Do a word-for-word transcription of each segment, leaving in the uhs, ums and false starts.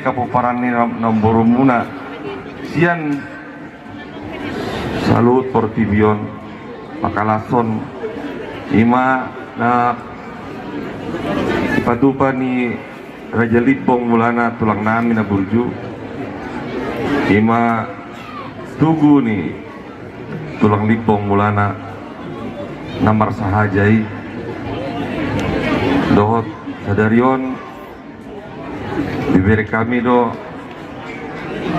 Pomparan ni nam-, namborumuna sian saluhut portibi on, Pakalashon, i ma na dipatupa ni Raja Limbong Mulana tulang nami na burju, i ma tugu ni tulang Limbong Mulana na marsahaja i. Dohot sadari on dibereng hami do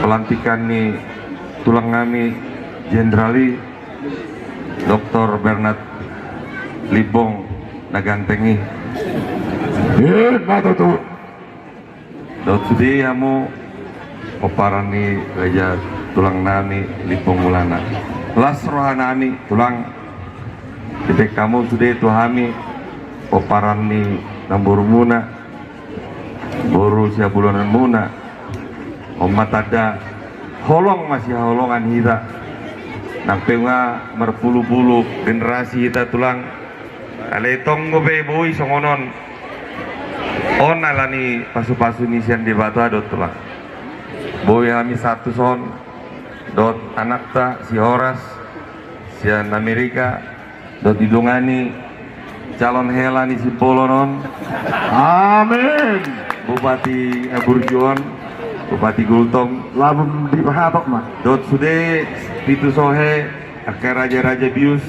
pelantikan ni tulang nami Jenderal i, Doktor Bernard Limbong na ganteng i. Emma tutu. Dohot sude hamu pomparan ni raja tulang nami Limbong Mulana. Las roha nami tulang, dibereng hamu sude tu hami pomparan ni namborumuna, boru siabulanonmuna. On ma tanda holong masihaholongan hita. Nang pe nga marpulupulu generasi hita tulang, alai tong dope boi songon on. On ala ni pasupasu ni sian Debata do tulang. Boi hami sahat tu son dohot anakta si Horas sian Amerika, dohot didongani calon hela ni Simbolon on. Amin. Bupati, eh, burju on, Bupati Gultom. Labun di pahatok ma. Dohot sude pitu sohe, angka raja-raja bius.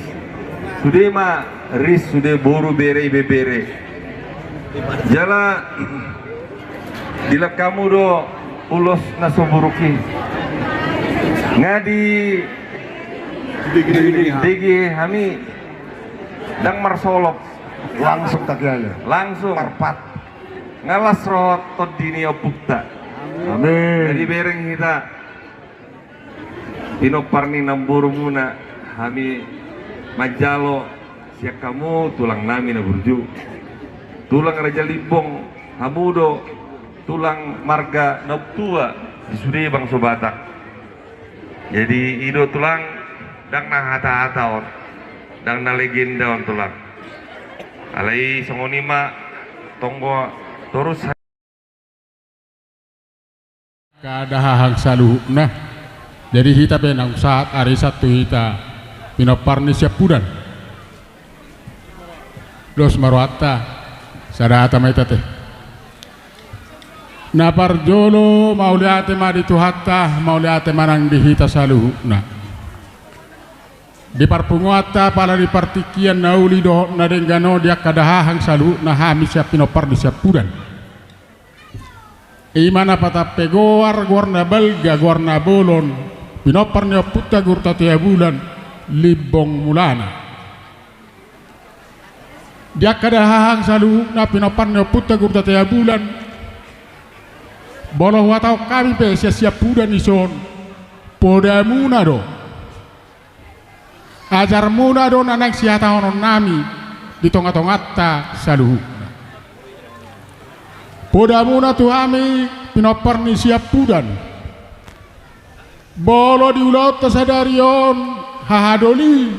Sude ma ris, sude boru, bere, ibebere. Jala dilak hamu do ulos na so buruk i. Nga di dege hami ndang marsolop. Langsung takiaya. Langsung. Marpat. Nga las roha tondi ni ompunta. Amin. Jadi bereng hita pinompar ni namborumuna, hami manjalo sian hamu tulang nami na burju. Tulang Raja Limbong, hamu do tulang marga na umtua di sude bangso Batak. Jadi i do tulang, ndang na hata-hata on, ndang na legenda on tulang. Alai songon i ma tonggo torus angka dahahang saluhutna. Jadi hita pe naung sahat arisan tu hita pinompar ni siampudan. Dos ma rohanta, sada hata ma hita te. Na parjolo mauliate ma di Tuhanta, mauliate ma nang di hita saluhutna. Di parpunguanta pala di partingkian na uli dohot na denggan on, di angka dahahang saluhutna, hami sian pinompar ni siampudan. I ma na patampe goar, goar na balga, goar na bolon, pinompar ni ompunta Guru Tatea Bulan, Limbong Mulana. Di angka dahahang saluhutna pinompar ni ompunta Guru Tatea Bulan, molo huhatahon hami pe sian siampudan i son, podamuna do. Ajarmuna do na naeng sihatahononnami di tonga-tonganta saluhutna. Podamuna tu hami pinompar ni siampudan. Molo di ulaonta sadari on hahadoli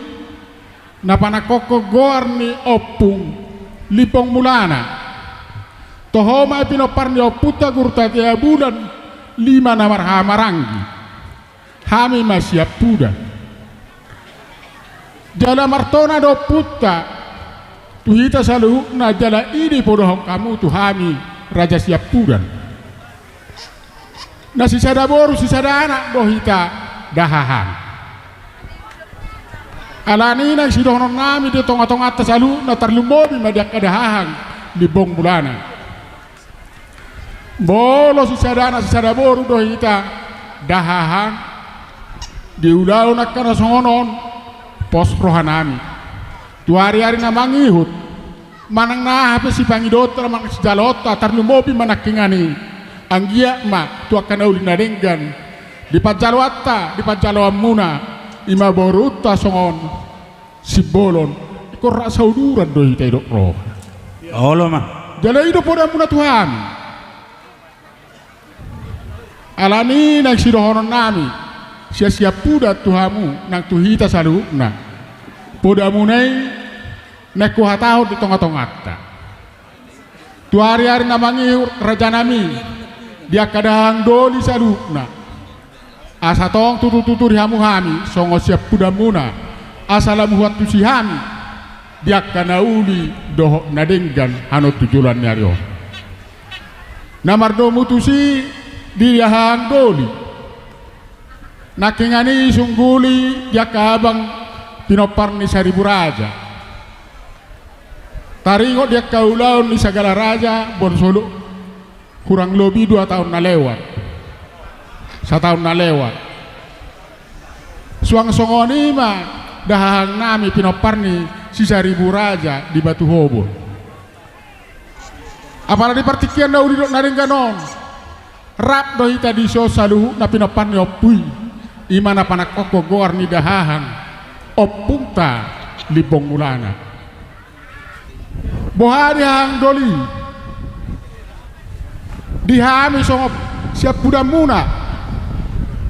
na panangkokhon goar ni Ompung Limbong Mulana, toho ma i pinompar ni ompunta Guru Tatea Bulan, lima na marhahamaranggi. Hami ma siampudan. Jala martona do ompunta tu hita saluhutna, jala i do ipodohon hamu tu hami raja siampudan. Na sisada boru sisada anak do hita dahahang. Alani i naeng sidohononnami di tonga-tonganta saluhutna, tarlumobi ma di angka dahahang Limbong Mulana. Molo sisada anak sisada boru do hita dahahang, di ulaon angka na songon on, pos rohanami. Tu ari-ari na mangihut, manang na aha pe sipangidoonta manang sijaloonta, tarlumobi ma nangkiningan i, anggiat ma tu angka na uli na denggan di panjaloanta, di panjaloanmuna, i ma borunta songon Simbolon, ingkon rasa uduran do hita didok roha. Olo ma. Jala i do podamuna tu hami. Alani i naeng sidohononnami sian siampudan tu hamu nang tu hita saluhutna. Podamuna i naeng huhatahon di tonga-tonganta. Tu ari-ari na mangihut, rajanami, Di angka dahahang doli saluhutna, asa tong tutu-tutu di hamu hami songon siampudanmuna, asa lam huantusi hami di angka na uli dohot na denggan hanon tu joloan ni ari on. Na mardomu tusi di dahahang doli, nangkiningan i sungguli di angka abang pinompar ni Saribu Raja. Taringot di angka ulaon ni Sagala Raja, boan solu hurang lobi dua taon na lewat. Sataon na lewat. Suang songon i ma dahahangnami pinompar ni si Saribu Raja di Batu Hobon. Apala di partingkian na uli dohot na denggan on, rap do hita dison saluhutna pinompar ni ompu i, i ma na panangkokhon goar ni dahahang, Ompunta Limbong Mulana. Boha di hahang doli? Di hami songon siampudanmuna,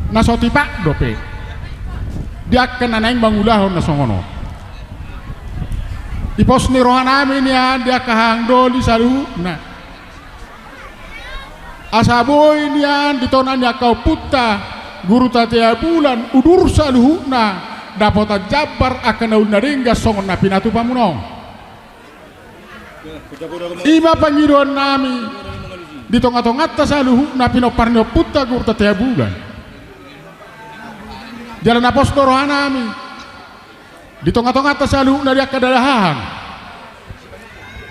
na so tipak dope di angka na naeng mangulahon na songon on. Di pos ni rohanami nian di angka hahang doli saluhutna, asa boi nian di tona ni angka ompunta Guru Tatea Bulan udur saluhutna dapotan jambar angka na uli na denggan songon na pinatupamuna on. I ma pangidoannami di tonga-tonganta saluhutna pinompar ni ompunta Guru Tatea Bulan. Jala na pos do rohanami di tonga-tonganta saluhutna di angka dahahang,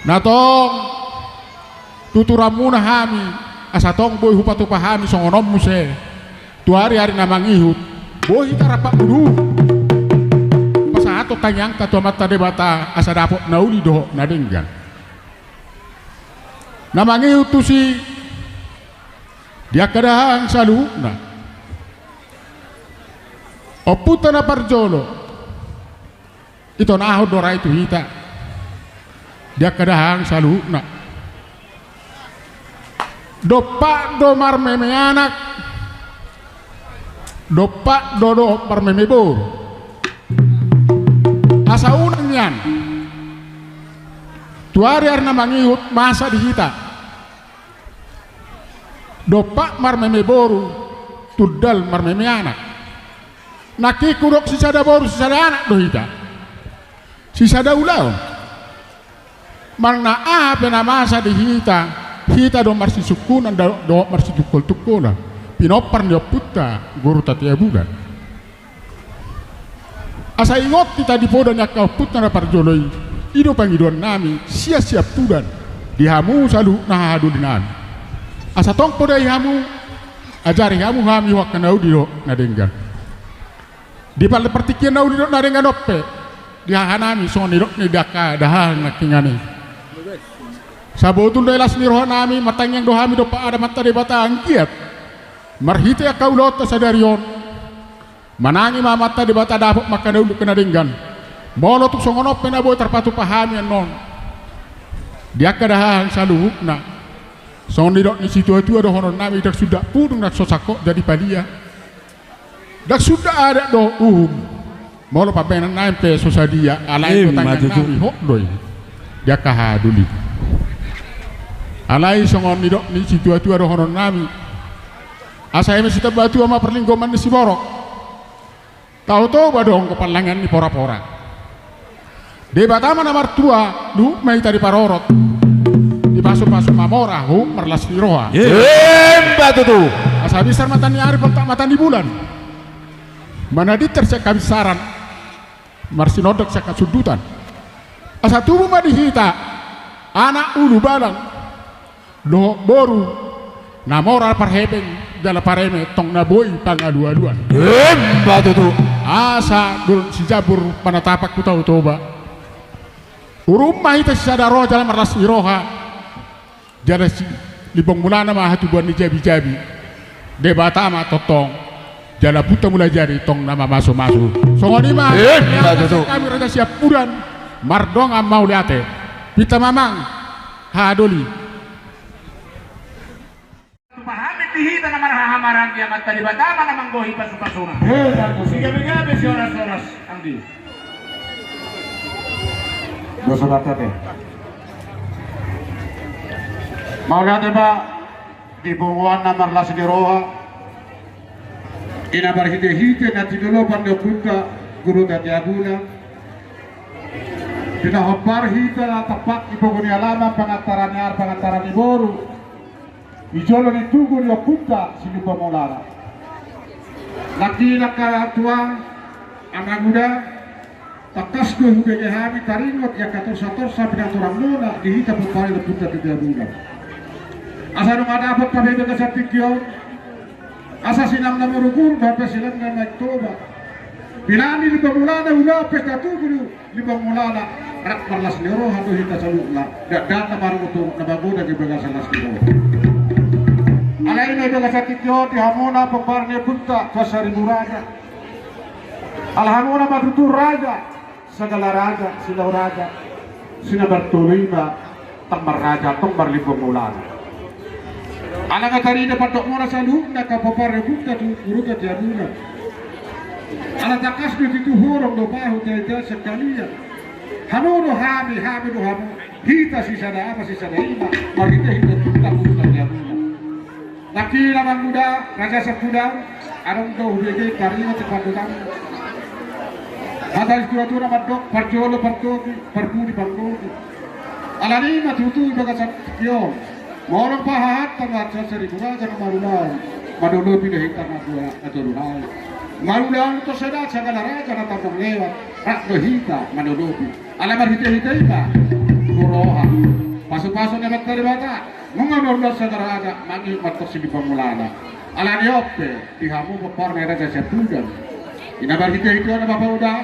na tong tuturanmuna hami, asa tong boi hupatupa hami songon on muse tu ari-ari na mangihut. Boi hita rap mangudurhon pasahathon tangiangta tu Amanta Debata asa dapot na uli dohot na denggan. Na mangihut tusi di angka dahahang saluhutna, ompunta na parjolo, itonahon do ra i tu hita di angka dahahang saluhutna. Dompak do marmeme anak, dompak do dohot marmeme boru. Asa unang nian tu ari-ari na mangihut masa di hita dompak marmeme boru, tundal marmeme anak. Nangkin hudok sisada boru sisada anak do hita, sisada ulaon. Manang aha pe na masa di hita, hita do marsisungkunan do, do marsitungkol-tungkolan, pinompar ni ompunta Guru Tatea Bulan. Asa ingot hita di poda ni angka ompunta na parjolo i. I do pangidoannami sian siampudan di hamu saluhutna hahadolinami, asa tong podai hamu, ajari hamu hami tu angka na uli dohot na denggan. Di pala partingkian na uli dohot na denggan on pe, di hahanami songon nidok ni angka dahahang nangkiningan i, sabotul do i las ni rohanami, martangiang do hami dompak Amanta Debata anggiat marhite angka ulaonta sadari on, manangi ma Amanta Debata dapot ma angka na uli dohot na denggan. Molo tung songon on pe na boi tarpatupa hami annon di angka dahahang saluhutna, songon nidok ni situa-tua dohononnami, ndang suda pudung na so sangkot jadi palia, ndang suda adat dohot uhum. Molo pambahenannami pe so sadia, alai ima tutu, tangiangnami hot do i di angka hahadolinami. Alai songon nidok ni situa-tua dohononnami, asa eme sitamba tua ma parlinggoman ni siborok, Tao Toba do anggo parlangean ni pora-pora. Debata ma na martua, luhut ma hita diparorot, dipasu-pasu mamora, huhut marlas ni roha. Ima tutu. Asa binsar mata ni ari, poltak mata ni bulan, manadintar sian habinsaran, marsinondang sian hasundutan. Asa tubu ma di hita anak ulubalang dohot boru na mora parhepeng jala pareme, tong na boi pangalu-aluan. Ima tutu. Asa dohot sijabur panatapan tu Tao Toba, urum ma hita sisada roha jala marlas ni roha, jala si Limbong Mulana ma hatubuan ni jabi-jabi, Debata ma tongtong jala Ompunta Mulajadi tong na mamasu-masu. Songon i ma. Ima tutu. Hami raja siampudan mardongan mauliate. Pinta ma amang hahadoli. Tupa hami di hita na marhaha-maranggi, Amanta Debata ma na manggohi pasu-pasuna. He, bagus. Sigabe-gabe, sioras-oras. Anggi. Dosa bakate. Mauliate, Pak. Di bongoanna marlas ni roha, i na marhitehite na tinolopan ni ompunta Guru Tati Abuna, di na hombar hita na tampak di pogu ni alaman, pangataran ni ari, pangataran ni boru, di jolo ni tugu ni ompunta Silimbangan Mulana. Nangkin angka tuang, amang uda, tangkas do hubege hami taringot i angka torsa-torsa pinaturanmuna di hita pomparan ni ompunta Tati Abuna. Asa nunga dapot hami bagasan tingki on, asa sinamot na marugurgur dohot pe sinamot na naeng toba. Pinangido ni Limbong Mulana ulaon pesta tugu ni Limbong Mulana, rap marlas ni roha do hita saluhutna. Dakdanak na marungutungut na magodang di bagasan las ni roha. Alai na di bagasan tingki on di hamuna pomparan ni ompunta Tuan Saribu Raja, ala hamuna ma tutu raja, sagala raja, Silau Raja, Sinan Bartolima, Tang Marraja, Tong Marlimbong Mulana. Ala nga tarida pandokmuna saluhutna angka pomparan ni ompunta tu Guru Tati Abuna. Ala tangkas do tutu horong do bahu, tehe-tehe sekalian. Hamu do hami, hami do hamu. Hita sisada ama, sisada ina, marhitehite ompunta Guru Tati Abuna. Nangkin amang uda, raja Sampudan, adong do hubege taringot i pandohanmu. Hata ni situa-tua na mandok, parjolo partopi, parpudi partopi. Alani i ma tutu di bagasan tingki on, molo pahahat tama Tuan Saribu Raja na marulaon, manolopi do hita na dua na tolu nai. Marulaon tu sada sagala raja na tardok lewat, rap do hita manolopi. Ala marhitehite i ma tu roha. Pasu-pasu ni Amanta Debata. Nunga marulaon sagala raja, mangihut ma antong Silimbangan Mulana. Alani on pe, di hamu pomparan ni raja Sampudan, i na marhitehite on, amang uda,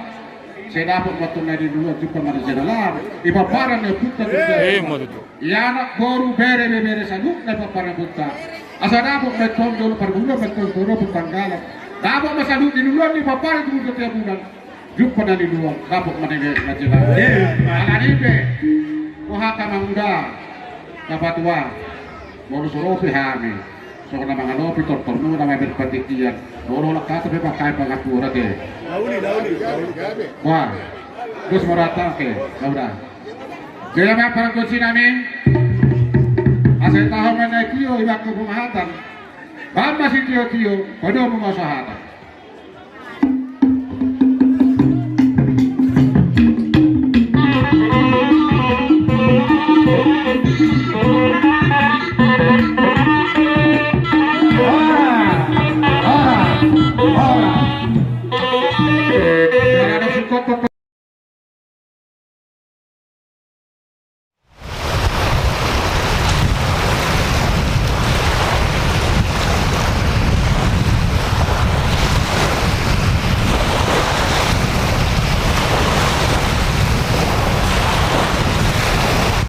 sai dapot ma antong na niluluan, jumpa ma na jala laho. Di pomparan ni ompunta tu, eh, ma tutu. Di anak, boru, bere, ibebere saluhutna pomparan ni ompunta. Asa dapot ma antong jolo pargula, ma antong jolo partanggalan. Dapot ma saluhut niluluan di pomparan ni ompunta Tati Abuna. Jumpa na niluluan, dapot ma na jala laho. Eh. Alani i pe, roha, amang uda, na patua, molo so ro pe hami, songon na mangalopi tortormuna ma berpatingkian. Molo holan hata pe mangkatai pangampura, ate. Wah, dos ma rohanta, oke, na uda. Jadi, amang pargonsi nami, asa taho ma na i tio, ibana pamahatan. Baen ma sitio-tio, padomu ma sahatan.